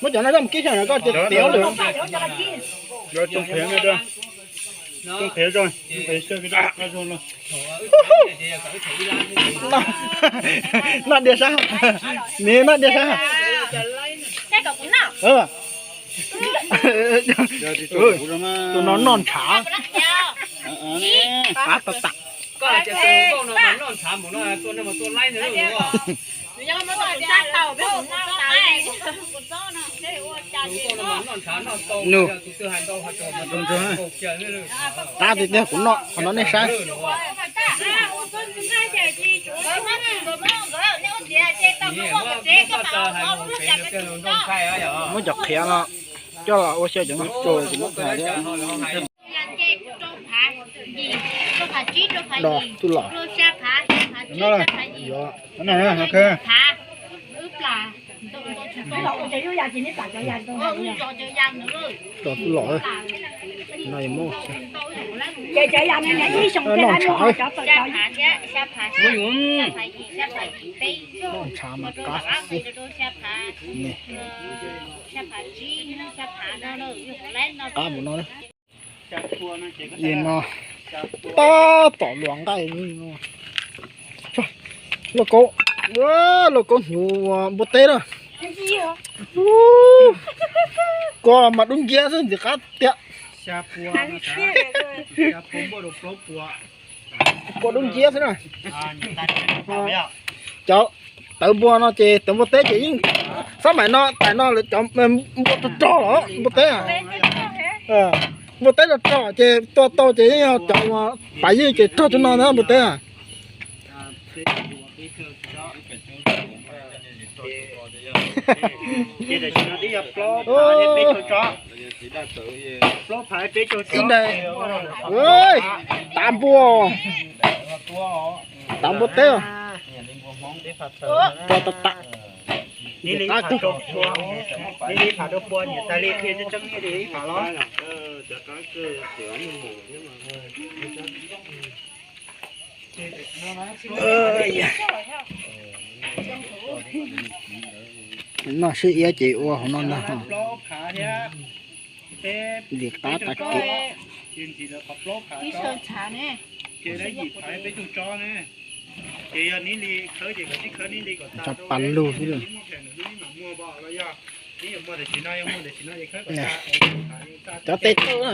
Muab cov no rau mus kib xyoo koj tiav lwm. Cov qhiav no, qhiav, qhiav. Noj diav sab, neb noj diav sab. Tus no noj ntshav. Qab tas tas. Nws, qab tiag tiag, kuv noj qhov no nej saib. Muab cov qhiav no coj los ua xyaw cov no. Dos tub los. Dos tub los. No muab. Noj ntshav, noj ntshav mas qab xwb. Qab mus no. Yog no, tab tom luam nqaij no. Lauj kaub, lauj kaub hnyuv ua npua teb na. Kua mas dub nciab xwb ntxim qab tiag. Kua dub nciab xwb na. Cov tawv npua no ces tawv npua teb ces yeej, xab maim no tais no lawv cov npua rog rog los npua teb. Npua teb rog rog ces tua tau ces yeej yog cov pav ywj ces rog rau no na npua teb. Ib daim, tav npua, tav npua teb. Tua tas tas. Neb li tham rau pua, neb li tham rau pua niam tais li qhia tseeb tseeb li ib tham los. Noj sib iab ces ua hauv no ntag. Vim qab tag kev. Cov pas lug xwb. Cov tes tawj na.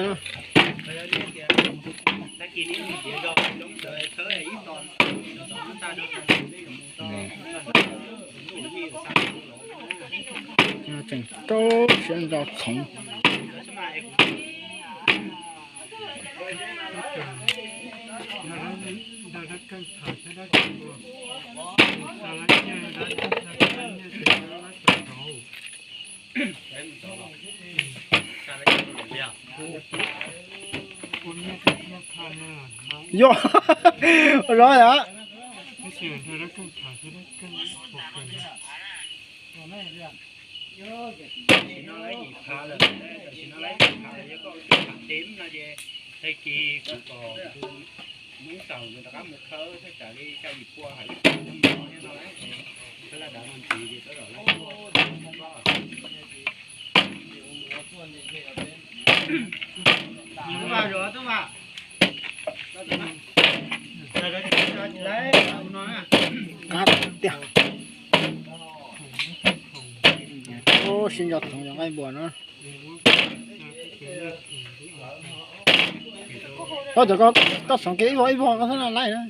Tseem rau siab ntso txhoov. Yog, ua zog yom. Qab tiag. Ub, sib ntso txhoov cov nqaij npua no. Koj cov, koj xov kiag ib vog ib vog koj xwb na laij na.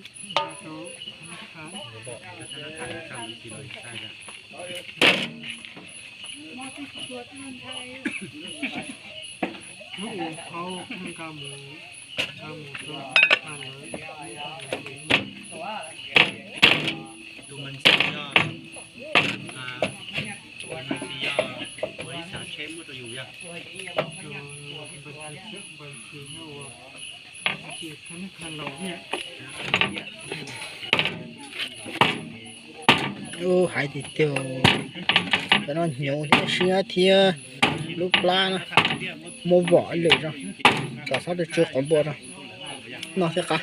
Ub, hais tiag tiag, cov no hnyuv thiab siab thiab lub plab na, muab vom ib lwm zoo, kom txhob tsw qhov npua rau, noj thiab qab.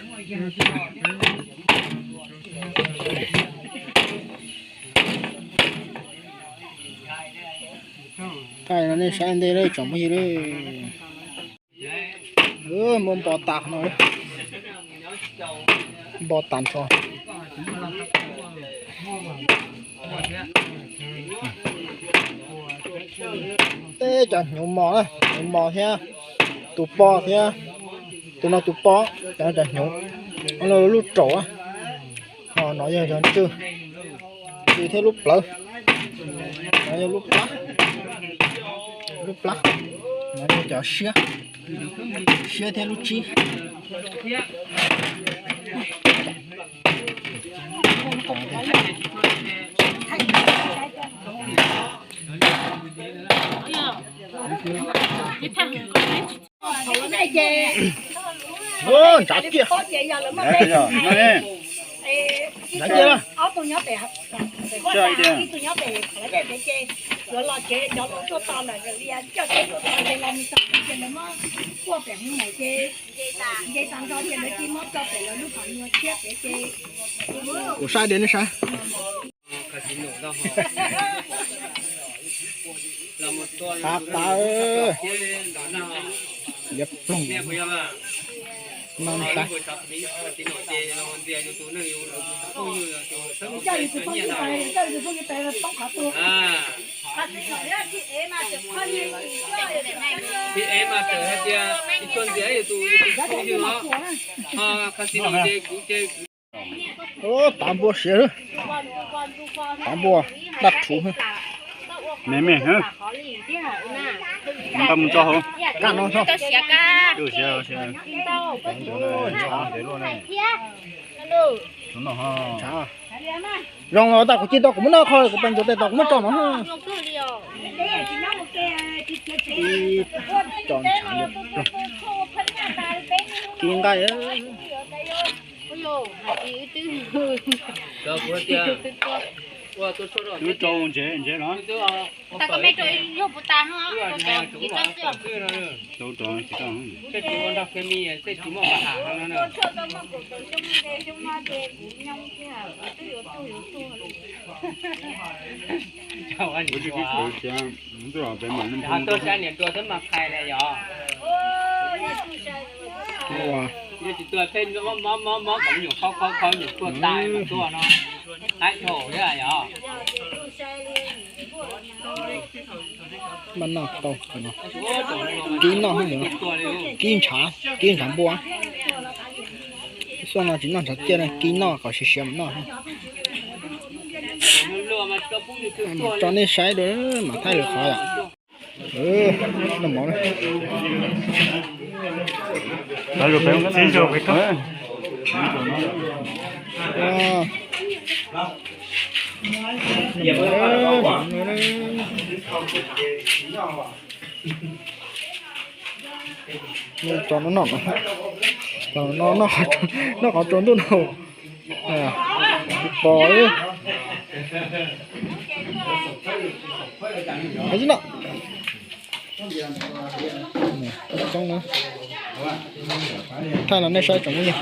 Nej saib ntej tsoom phooj ywg, muab npo tas no, npo tas nrho. Teb cov hnyuv mos, hnyuv mos thiab, tus po thiab, tus no tus po, cov no cov hnyuv, lub raum, ho no yog cov ntswg, ntswg thiab lub plawv, no yog lub plab, lub plab, no yog cov siab, siab thiab lub tsib. Ntshav kiag, ntshav kiag. Kuv saib diam nej saib. Qab qab, liab ploog. No nej saib. Ua, tav npua siav, tav npua daj rhuv. Me me, nqa mus tso hauv. Kaj no tso. Zoo los tas kuv cia tau kuv muab noj qho kuv pas ntsuas tes tos kuv muab tso no. Tso ntshav, kib nqaij. Twb rau ntsev ntsev los. Ua, mob mob mob kom me nyuam kho kho kho nyuam tuag tas mas tuaj no. Ab, yog maj noj tau no. Kib noj, kib ntshav, kib ntshav npua. Xyoo no tsis noj ntshav ciaj, kib noj kom siav siav mam noj. Tso nej saib dua, mam thaij lwm qhov yom. Noj mov na. Tso no noj, noj qhov tsaus ntuj no. Pos, thaij los nej saib tsoom phooj ywg.